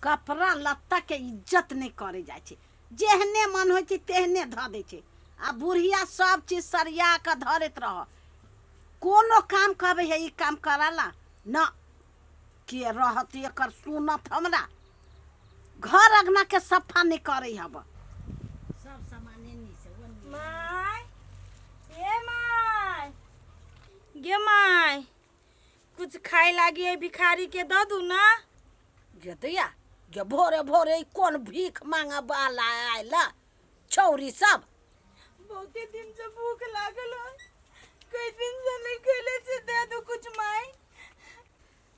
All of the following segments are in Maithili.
कपड़ा लत्ताके इज्जत नहि करै जाइ छै, जेहने मन होइ छै तेहने धऽ दै छै। आ बुढ़िया सब चीज सरिया कऽ धरैत रह। कोनो काम कहबै हे ई काम करा ला न के रहत एकर सुनत। हमरा घर अङ्गना के सफा नहि करै हब सब सामान एनी से ओनी। My, A my, गे my, कुछ खाए लागी है भिखारी के दऽ दू ना। गे दैया गे, भोरे भोरे ई कोन भीख मांगे वाला आयल छौरी सब? बहुते दिन से भूख लागल है, कई दिन से नहीं खेले से, दे दू कुछ माय।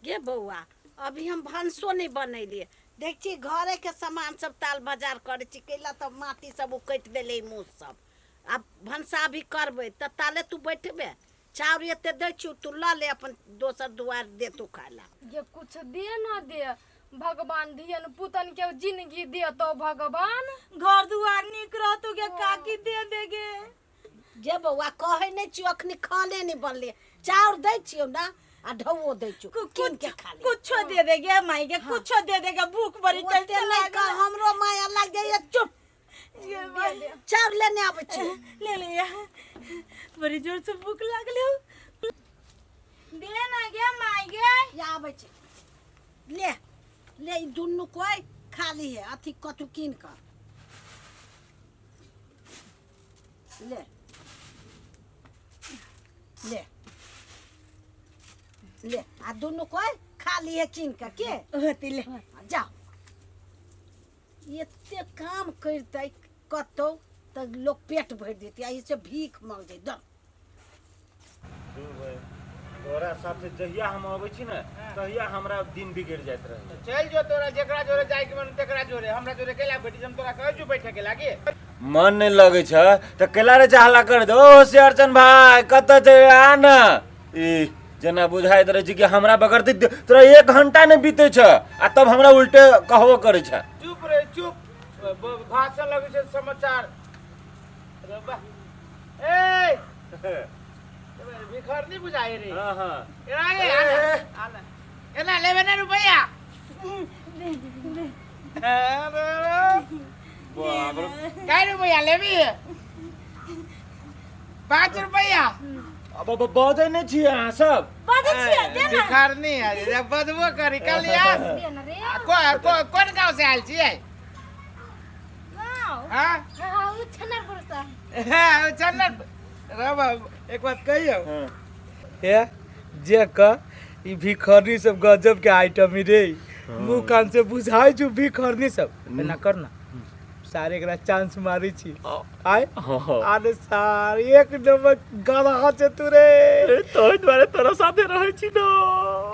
गे बौआ, अभी हम भनसो नहि बनेलियै। देख छी घरे के सामान सब ताल बाजार करै छी, कैला तऽ माटी सब उकटि देलै मुँह सब। आब भनसा भी करबै तऽ ताले तू बैठबे। चाउर एते दै छियौ, तू लऽ ले अपन, दोसर दुआरि देतौ खाय ला। ये कुछ दे न दे, भगवान धियन पुतन के जिंदगी दे तो भगवान घर दुआर निक रहतो गे काकी, दे देगे। गे बौआ, कहै नहि छियौ, अखनी खाने नहि बनलै। चाउर दै छियौ ने आ ढौओ दै छियौ, कीन के खा ले। कुछो दे देगे माई गे, कुछो दे देगे, भूख बड़ी ओते चलते नहि कह, हमरो माया लागि जाइए। चुप, चाउर लेने आबै छी। ले ले, बड़ी जोर से भूख लागल हो, दे ना गे माई गे। या आबै छी, ले ले, ई दुनू कोइ खाली है अथी कथू कीन कर ले ले ले, आ दुनू कोइ खाली है कीन कर के। होती ले। जाओ, एते काम करितै कतौ तऽ लोक पेट भरि देतै, आ ई से भीख मांगतै दऽ। तोरा साथे जहिया हम अबै छी ने तहिया हमरा दिन बिगड़ि जाइत रहै। चलि जो, तोरा जेकरा जोरे जाय के मन तेकरा जोरे, हमरा जोरे केला बैठी? हम तोरा कहै छु बैठे के लागी? मन नहि लगै छै तऽ केला रे चाहला कर दो। ओ होशियारचंद भाई, कतऽ छै? आ ने। ई जेना बुझाइत रहै छै कि हमरा बगैर तऽ तोरा एक घंटा नहि बीतै छै, आ तब हमरा उल्टे कहबो करै छै। चुप रे चुप, भाषण लगै छै समाचार। अरे वाह, ए भिखार नहीं बुझाए रे। हाँ हाँ। एना रे, आना आना, एना लेबे ना रुपैया? अरे बाप रे, कै रुपैया लेबी? 5 रुपैया। अब अब बजै नहि छियै अहाँ सब? बाजै छियै, दे ना। भिखार नहीं है, बजबो करी कल यार। दे ना रे। आ, को, को, कोन गांव से आयल छियै? गाँव? हाँ। हाँ, उ छनरपुर से। हाँ, चन्दन रे बाबू, एक बात कहियौ? हाँ। हे जे क ई भिखरनी सब गजब के आइटम ही रे, मुंह कान से बुझाइ छु भिखरनी सब। एना कर ना सारे, एकरा चांस मारै छी आय। हाँ। अरे सार, एक नंबर गधा छै तू रे। तोहि दुआरे तोरा साथे रहै छी न।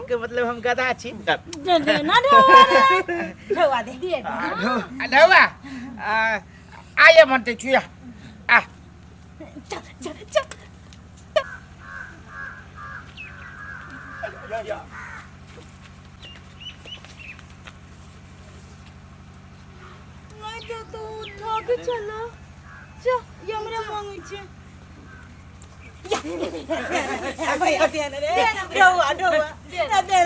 के मतलब हम गधा छी? दे दे ना ढौआ रे, ढौआ दे। दे दे। आ ढौआ आ, आइए भन्ते छु आ। चल चल चल। नहीं तो तू उठा के चला जा, ये हमरा मांगे छे। भैया दे ना रे ढौआ, ढौआ दे ना रे,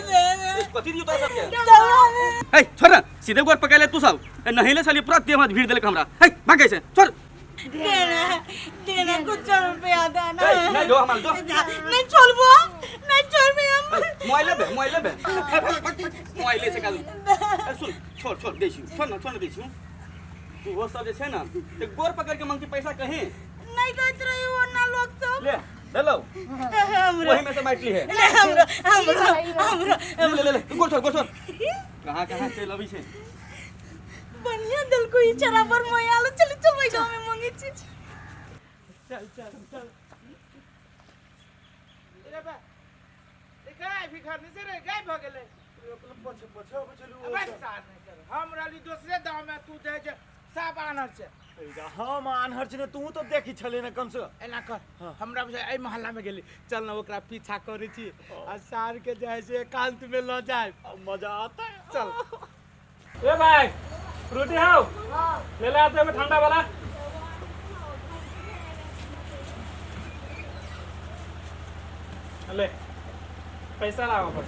दे ना। कथी दियौ तोरा सबके? ढौआ दे। है छोड़ ना, सीधे गोर पकड़ ले तू सब। ए, नहेले छलियै, पूरा देह हाथ भीड़ देलक हमरा। है भाग ऐसे, छोड़। देना देना, कुछ रुपया देना। ए, नहीं दो हमार दो। नहीं छोड़बो, नहीं छोड़बे हम। मोबाइल लेबे? मोबाइल लेबे? मोबाइले से काल। ए, सुन, छोड़ छोड़ दै छी, छोड़ ना, छोड़ ना दै छी। तू वो सब जे छै ना ते गोर पकड़ के मांगती पैसा कहीं। नहीं कहत रही वो ना लोग सब। ले ले लो। हमरो वही में से बांट ली है। ले हमरो हमरो हमरो। ले ले ले, तू गोर छोड़, गोर छोड़। कहाँ कहाँ चलि अबै छै। बढ़िया दिल को ई चरा पर मोया लो। चल चल भाई, गांव में मांगे छी। चल चल चल रे बा, गाय भिखारनी से रे गाय भऽ गेलै। पछे पछे अबै छलु। अबे सार नहि कर, हम रहली दोसरे गाँव में, तू जाइ छै सब आनर छै। हम आन्हर छी ने? तू तऽ देखी छले ने कम से कम। एना कर, हमरा बुझाइ एहि मोहल्ला में गेली, चल ना, ओकरा पीछा करै छी आ सार के जाइ से एकांत में लऽ जाय। अब मजा आता है। चल। ए भाई, रोटी हाउ ले ले, आते ठंडा वाला ले, पैसा लाओ बस।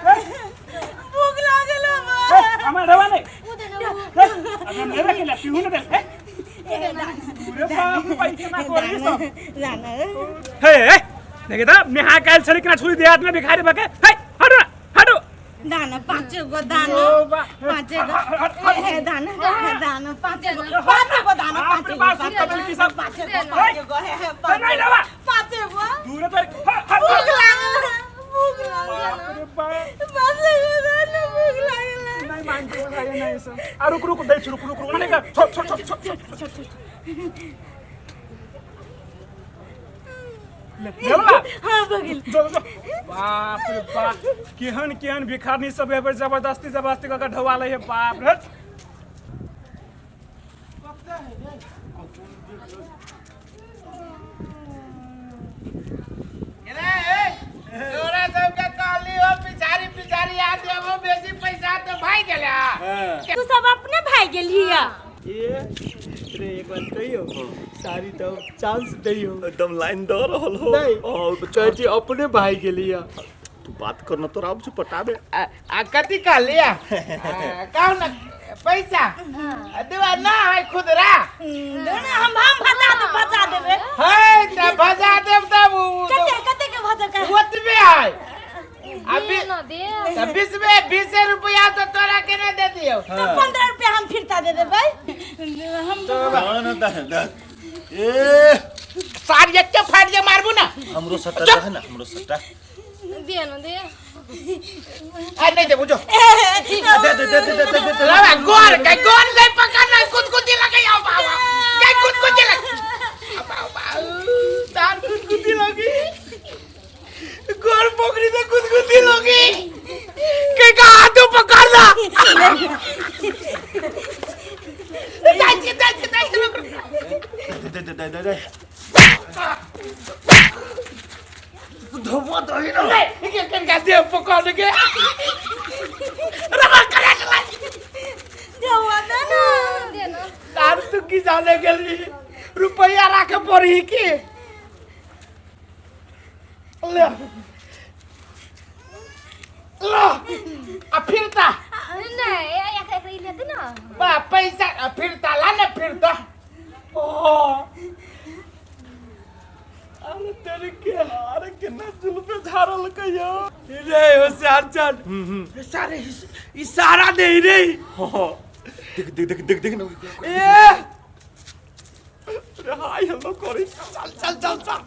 भूख लागल है हमरा रवा नहीं अरे मेरा के ला पीहू ने दे पूरे बाप पैसे ना कोरी सब हे हे देखे त नेहा काल छली केना छुरी देहात में भिखारी बके हे हटो ना, हटो दाना पाँच गो दाना पाँच गो हे दाना दाना पाँच गो पाँच गो दाना पाँच गो बाप रे बाप, पाँच की गो सब। पाँच गो पाँच गो हे हे पाँच नहीं गो रवा पाँच गो दूर तर हट भूख लागल भूख लागल बाप रे बाप पाँच गो दाना भूख लागल नहीं मानते हो भाई नहीं सब आ रुक रुक दे रुक रुक रुक नहीं कर छोड़ छोड़ छोड़ छोड़ छोड़ ले ले हाँ बगिल जो जो बाप रे बाप केहन केहन भिखारी सब एबर जबरदस्ती जबरदस्ती कऽ के ढौआ लै है बाप रे तोरा सबके कहली हो पिछारी पिछारी आ देबो बेसी पैसा तो भाई गेला तू सब अपने भाई गेलिया ए रे एक बात कहियो सारी तो चांस दइयो एकदम लाइन दऽ रहल हो नहीं और कहै छी अपने भाई गेलिया तू बात करना तोरा अब से पटाबे आ आ कथी कहली आ कहू ना पैसा आ, देवा ना है खुदरा दोनों हम भजा दे भजा देबे है त भजा देब तब कते कते के भजा के ओतबे है अभी दे न दे त बीसबे बीसे रुपया तो तोरा के ना दे दियो तो 15 रुपया हम फिरता दे देबै हम ना दे दे ए सार एके फाड़ के मारबू ना हमरो सट्टा दे ना हमरो सट्टा दे न दे आ नहीं देबू जो दे दे दे दे दे दे दे लावा गोर के गोर ले पकड़ना कुदकुदी लगे आओ बाबा के कुदकुदी लगे बाबा तार कुदकुदी लगी गोर पकड़ी तो कुदकुदी लगी के का हाथ पकड़ ला दाई दाई दाई रुक दे दे दे दे दे धोबा दही ना के के का दे पकड़ के रबा करे चला जवा दे ना दे न तार तू की जाने गेली रुपया राखे पड़ी की ले लो आ फिरता नहीं एक एक ई लेते ना बा पैसा आ फिरता ला ना फिरता ओ अरे तेरे के अरे केना जुल्फे झाड़ल कहियो रे होशियार चल सारे इशारा दे रे हाँ देख देख देख देख देख ना ए अरे हाय हेलो करी चल चल चल चल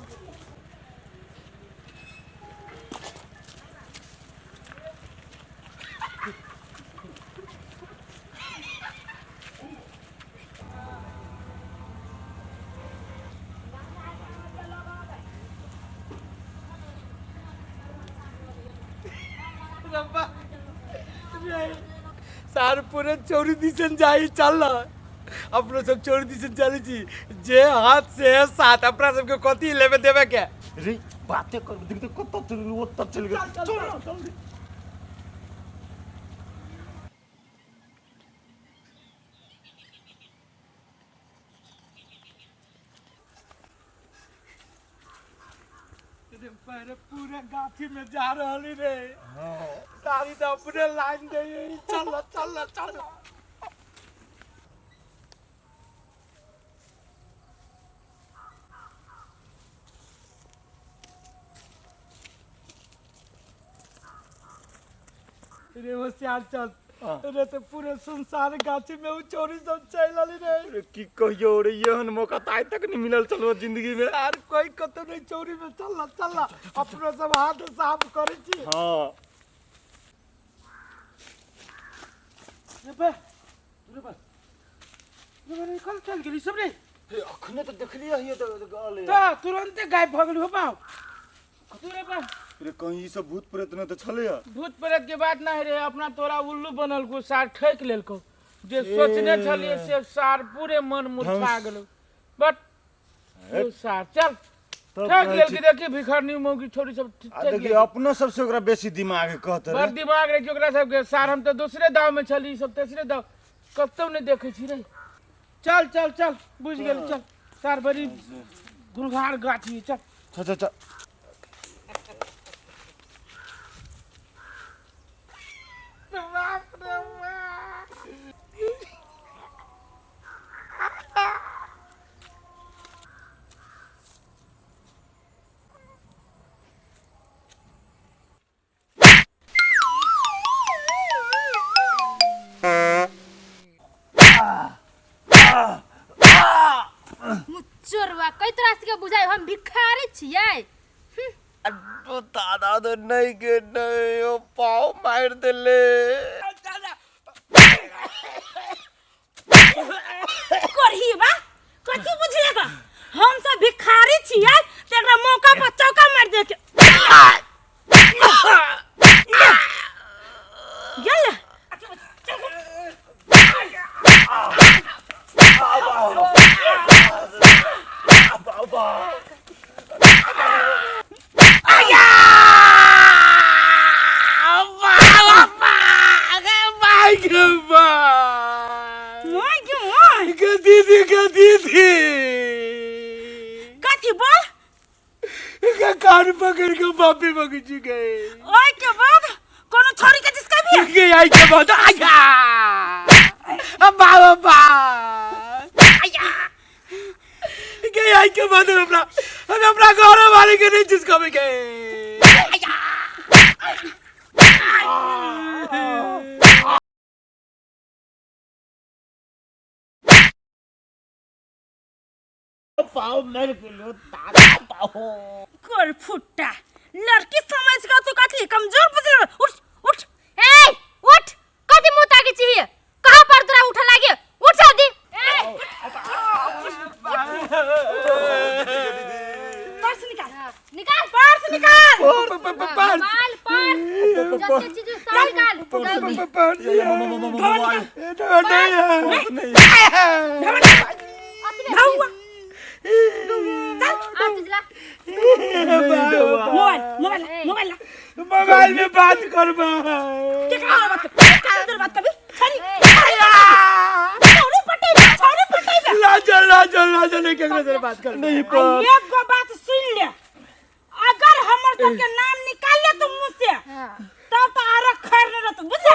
रब्बा रे सार पूरे चोरी दिसन जाई चल ना अपनो सब चोरी दिसन चली छी जे हाथ से है साथ अपना सबके कथी लेवे देवे के रे बातें कर देख देख कत चल गेल ओत चल गेल चल जल्दी रे पहले पूरे गाछी में जा रहली रे सारी तो अपने लाइन दे चल चल चल रे होशियार चल रे तो पूरे संसार गाछी में उ चोरी सब चल आली रे अरे की कहियो रे एहन मौका त आइ तक नहीं मिलल चलो जिंदगी में यार कोई कतौ नहीं चोरी में चल चल अपनो सब हाथ साफ करै छी हाँ रे बा रे बा रे बा कल चल गेली सब रे हे अखने त देखलिए हिए त गले त तुरंते गायब भ गेली हो बाऊ तू रे बा रे कहीं ई सब भूत प्रेत न त छले भूत प्रेत के बात ना है रे अपना तोरा उल्लू बनल को सार ठोक लेलको जे सोचने छलिए से सार पूरे मन मुरझा गेलो बट ओ सार चल तब ठोक कहै लेलकी छी- देखी भिखरनी मौगी छोरी सब आ ठोक देखी लेलकी। अपनो सबसे ओकरा बेसी दिमाग कहत बड़ रे दिमाग रे कि ओकरा सबके सार हम तऽ दोसरे दाव में छली सब तेसरे दाव कतौ नहीं देखै छी रे चल चल चल बुझि गेल चल सार बड़ी गुलघार गाछी चल चल चल चल बाप रे बाप। चोरवा कई तरह से बुझाई हम भिखारी छियै। तो दादा तो नहीं गे नहीं ओ पाव मार देले। करही बा कथी बुझले का हम सब भिखारी छियै त एकरा मौका पर चौका मार दे के गेल। माय गे माय गे दीदी गे दीदी कथी बोल के कान पकड़ के माफी मांगी छी गए। ओय के बाद कोनो छोरी के जिसका भी के आई के बाद आया अब्बा अब्बा आया के आई के बाद हमरा हम अपना घर वाले के नहीं जिसका भी गए। पाव मेरे के दादा पाव कर फुट्टा लड़की समझ का तू कथी कमजोर बुझल। उठ उठ ए उठ कथी मुंह ताके छी कहाँ पर तोरा उठ लागे उठ जल्दी। ए पर्स निकाल निकाल पर्स निकाल मोबाइल पर्स जते चीज सब निकाल जल्दी। धौआ आ चीज ला मोबाइल मोबाइल मोबाइल मोबाइल में बात करबा केकरा बात केकरा बात कभी छरी छौरी पटेबे छौरी पटेबे लाजो लाजो लाजो नहीं केकरा से बात कर नहीं एक गो बात सुन ले अगर हमर सबके नाम निकाल ले तू मुंह से तब तो आरो खैर न रहत बुझले।